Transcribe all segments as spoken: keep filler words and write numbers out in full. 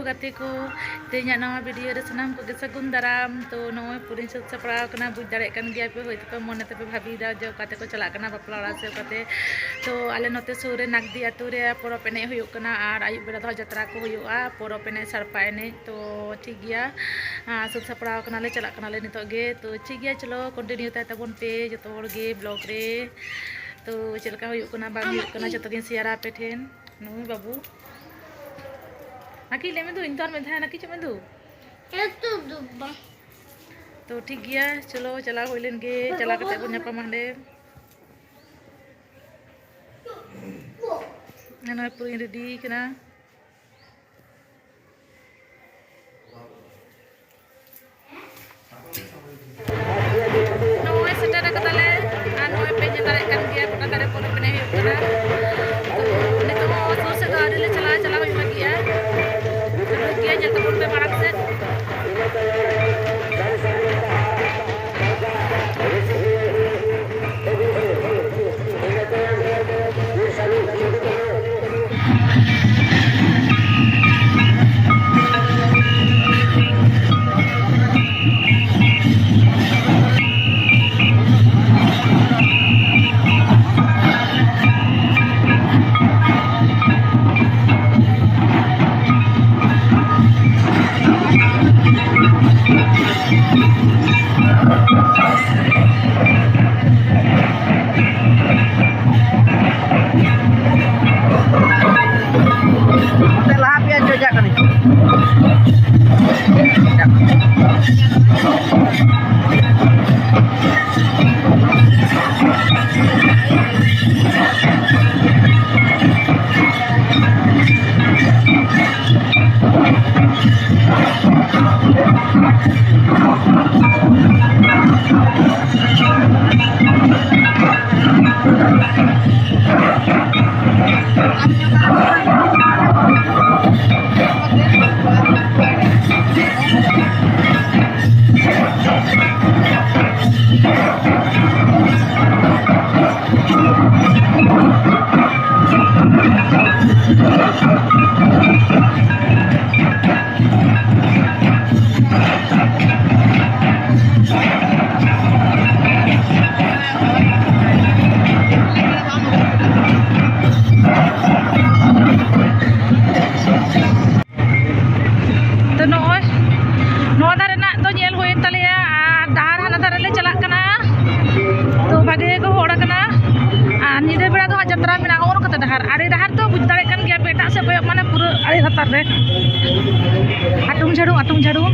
ᱜᱟᱛᱮ ᱠᱚ, ᱛᱮᱦᱮᱧᱟᱜ ᱱᱟᱣᱟ video ᱨᱮ ᱥᱟᱱᱟᱢ ᱠᱚᱜᱮ ᱥᱟᱹᱜᱩᱱ ᱫᱟᱨᱟᱢ᱾ ᱛᱚ, ᱱᱚᱜᱼᱚᱭ ᱯᱩᱨᱟᱹᱧ ᱥᱟᱹᱛ ᱥᱟᱯᱲᱟᱣ ᱟᱠᱟᱱᱟ᱾ ᱵᱩᱡᱽ ᱫᱟᱲᱮᱭᱟᱜ ᱠᱟᱱ ᱜᱮᱭᱟ ᱯᱮ, ᱦᱳᱭᱛᱳ ᱯᱮ ᱢᱚᱱᱮ ᱛᱮᱯᱮ ᱵᱷᱟᱹᱵᱤᱭᱮᱫᱟ ᱡᱮ ᱚᱠᱟ ᱛᱮᱠᱚ ᱪᱟᱞᱟᱜ ᱠᱟᱱᱟ ᱵᱟᱯᱞᱟ ᱚᱲᱟᱜ ᱥᱮ ᱚᱠᱟᱛᱮ᱾ ᱛᱚ, ᱟᱞᱮ ᱱᱚᱛᱮ ᱥᱩᱨ ᱨᱮ ᱱᱟᱜᱽᱫᱤ ᱟᱹᱛᱩ ᱨᱮ ᱯᱚᱨᱚᱵᱽ ᱮᱱᱮᱡ ᱦᱩᱭᱩᱜ ᱠᱟᱱᱟ ᱟᱨ ᱟᱹᱭᱩᱵ ᱵᱮᱲᱟ ᱫᱚ ᱦᱟᱸᱜ ᱡᱟᱛᱨᱟ ᱠᱚ ᱦᱩᱭᱩᱜᱼᱟ, ᱯᱚᱨᱚᱵᱽ ᱮᱱᱮᱡ, ᱥᱟᱲᱯᱟ ᱮᱱᱮᱡ᱾ ᱛᱚ, ᱴᱷᱤᱠ ᱜᱮᱭᱟ, ᱟᱸ, ᱥᱟᱹᱛ ᱥᱟᱯᱲᱟᱣ ᱠᱟᱱᱟᱞᱮ, ᱪᱟᱞᱟᱜ ᱠᱟᱱᱟᱞᱮ ᱱᱤᱛᱚᱜ ᱜᱮ᱾ ᱛᱚ, ᱴᱷᱤᱠ ᱜᱮᱭᱟ, ᱪᱚᱞᱚ continue ᱛᱟᱭ ᱛᱟᱵᱚᱱ ᱯᱮ ᱡᱚᱛᱚ ᱦᱚᱲ ᱜᱮ vlog ᱨᱮ᱾ ᱛᱚ, ᱪᱮᱫ ᱞᱮᱠᱟ ᱦᱩᱭᱩᱜ ᱠᱟᱱᱟ ᱵᱟᱝ ᱦᱩᱭᱩᱜ ᱠᱟᱱᱟ ᱡᱚᱛᱚ ᱜᱤᱧ share ᱟ ᱟᱯᱮ ᱴᱷᱮᱱ᱾ ᱱᱩᱭ ᱵᱟᱹᱵᱩ᱾ ᱱᱟᱹᱠᱤ ᱞᱟᱹᱭ ᱢᱮ ᱫᱩ, ᱤᱧ ᱫᱚ ᱟᱨ ᱢᱤᱫ ᱫᱷᱟᱣ ᱱᱟᱹᱠᱤ ᱪᱚ ᱢᱮ ᱫᱩ᱾ ᱮᱠᱴᱩ ᱫᱩ ᱵᱟᱝ᱾ ᱛᱚ ᱴᱷᱤᱠ ᱜᱮᱭᱟ, ᱪᱚᱞᱚ ᱪᱟᱞᱟᱣ ᱦᱩᱭ ᱞᱮᱱ ᱜᱮ, ᱪᱟᱞᱟᱣ ᱠᱟᱛᱮ ᱵᱚᱱ ᱧᱟᱯᱟᱢᱟ ᱦᱟᱸᱰᱮ᱾ ᱱᱚᱜᱼᱚᱭ ᱯᱩᱨᱟᱹᱧ ready ᱠᱟᱱᱟ᱾ ᱱᱚᱜᱼᱚᱭ ᱥᱮᱴᱮᱨ ᱟᱠᱟᱫᱟᱞᱮ, ᱟᱨ ᱱᱚᱜᱼᱚᱭ ᱯᱮ ᱧᱮᱞ ᱫᱟᱲᱮᱭᱟᱜ ᱠᱟᱱ ᱜᱮᱭᱟ, ᱜᱚᱴᱟ ᱫᱷᱟᱨᱮ ᱯᱚᱨᱚᱵᱽ ᱮᱱᱮᱡ ᱦᱩᱭᱩᱜ ᱠᱟᱱᱟ᱾ ᱛᱚ, ᱱᱤᱛᱚᱜ ᱦᱚᱸ ᱥᱩᱨ ᱥᱮᱫ ᱫᱚ ᱟᱹᱣᱨᱤ ᱞᱮ ᱪᱟᱞᱟᱜᱼᱟ, ᱪᱟᱞᱟᱣ ᱦᱩᱭᱩᱜ ᱞᱟᱹᱜᱤᱫᱼᱟ᱾ ᱴᱷᱤᱠ ᱜᱮᱭᱟ, ᱧᱮᱞ ᱛᱟᱵᱚᱱ ᱯᱮ ᱢᱟᱲᱟᱝ ᱥᱮᱫ᱾ ᱚᱱᱛᱮ ᱞᱟᱦᱟ ᱯᱮᱭᱟ ᱡᱚᱡᱟ ᱠᱟᱹᱱᱟᱹᱧ᱾ ᱛᱚ ᱱᱚᱜᱼᱚᱭ ᱱᱚᱣᱟ ᱫᱷᱟᱨᱮ ᱨᱮᱱᱟᱜ ᱫᱚ ᱧᱮᱞ ᱦᱩᱭᱮᱱ ᱛᱟᱞᱮᱭᱟ, ᱟᱨ ᱰᱟᱦᱟᱨ ᱦᱟᱱᱟ ᱫᱷᱟᱨᱮ ᱞᱮ ᱪᱟᱞᱟᱜ ᱠᱟᱱᱟ᱾ ᱛᱚ ᱵᱷᱟᱜᱮ ᱜᱮᱠᱚ ᱦᱚᱲ ᱠᱟᱱᱟ, ᱟᱨ ᱧᱤᱫᱟᱹ ᱵᱮᱲᱟ ᱫᱚ ᱦᱟᱸᱜ ᱡᱟᱛᱨᱟ ᱢᱮᱱᱟᱜᱼᱟ᱾ ᱱᱚᱜᱼᱚ ᱱᱚᱝᱠᱟᱛᱮ ᱰᱟᱦᱟᱨ, ᱟᱲᱮ ᱰᱟᱦᱟᱨ ᱫᱚ ᱵᱩᱡᱽ ᱫᱟᱲᱮᱭᱟᱜ ᱠᱟᱱ ᱜᱮᱭᱟ ᱯᱮ, ᱮᱴᱟᱜ ᱥᱮᱫ ᱠᱚᱭᱚᱜ ᱢᱟᱱᱮ ᱯᱩᱨᱟᱹ ᱟᱲᱮ ᱞᱟᱛᱟᱨ ᱨᱮ᱾ ᱟᱴᱩᱝ ᱡᱷᱟᱲᱩᱝ, ᱟᱴᱩᱝ ᱡᱷᱟᱲᱩᱝ᱾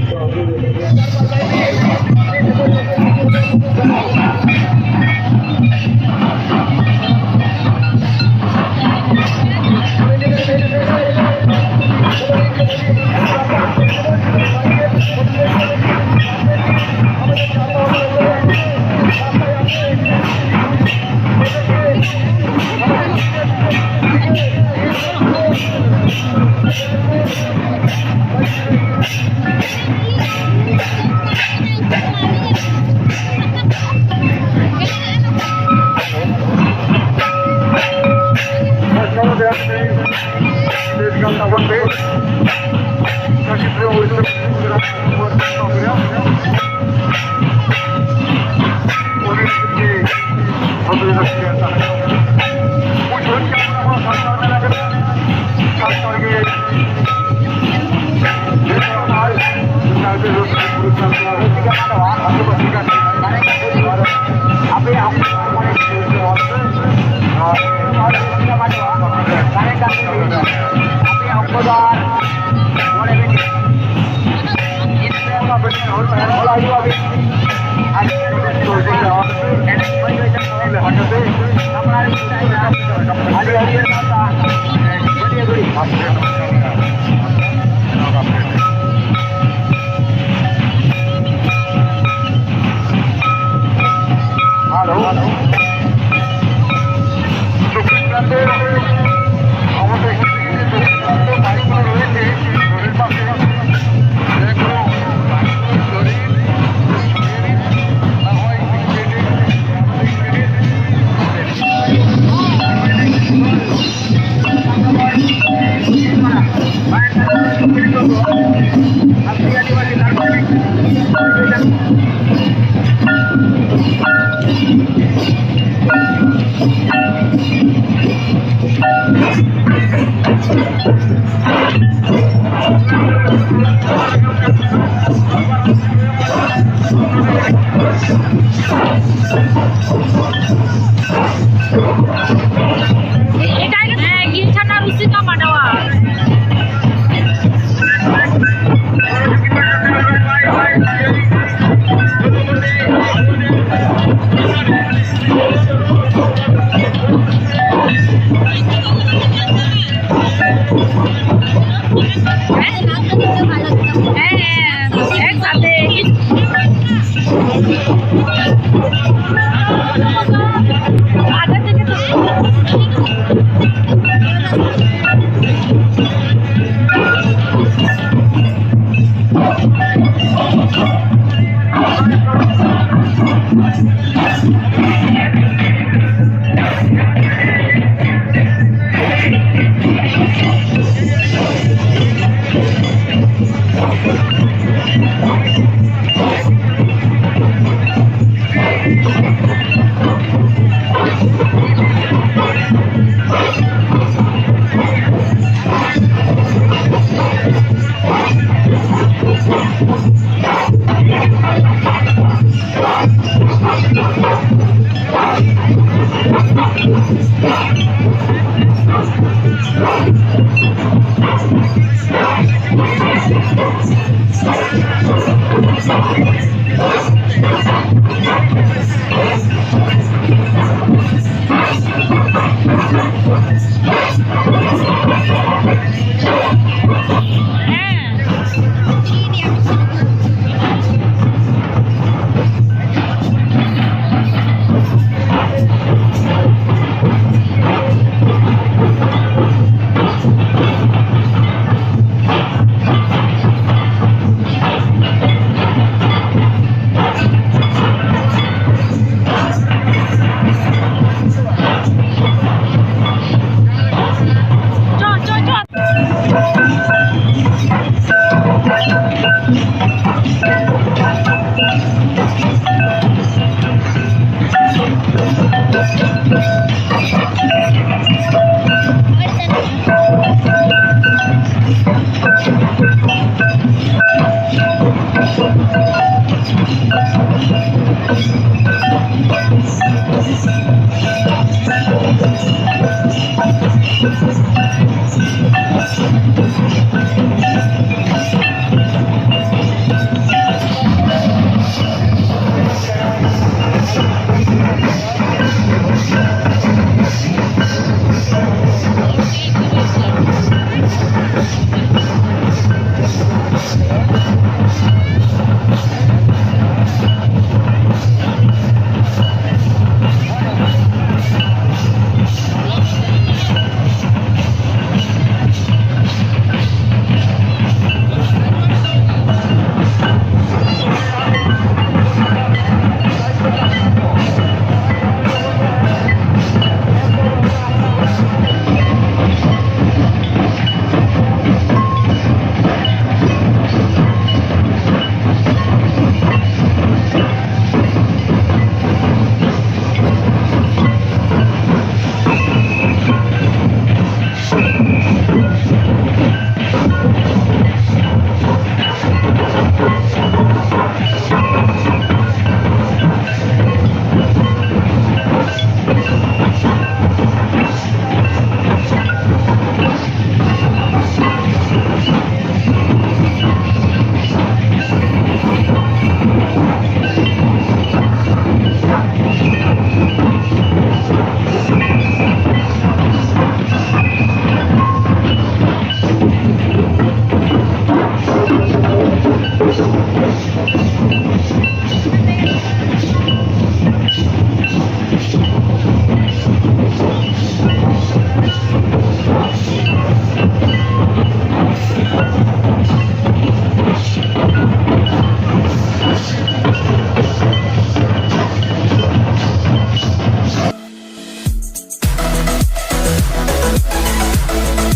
ᱮᱴᱟᱜ ᱜᱮ, ᱦᱮᱸ, ᱜᱤᱞ ᱪᱷᱟᱛᱟ ᱨᱩᱥᱤᱠᱟ ᱢᱟᱰᱣᱟ᱾ ᱦᱮᱸ, ᱦᱮᱸ, ᱮᱠ ᱥᱟᱛᱷᱮ᱾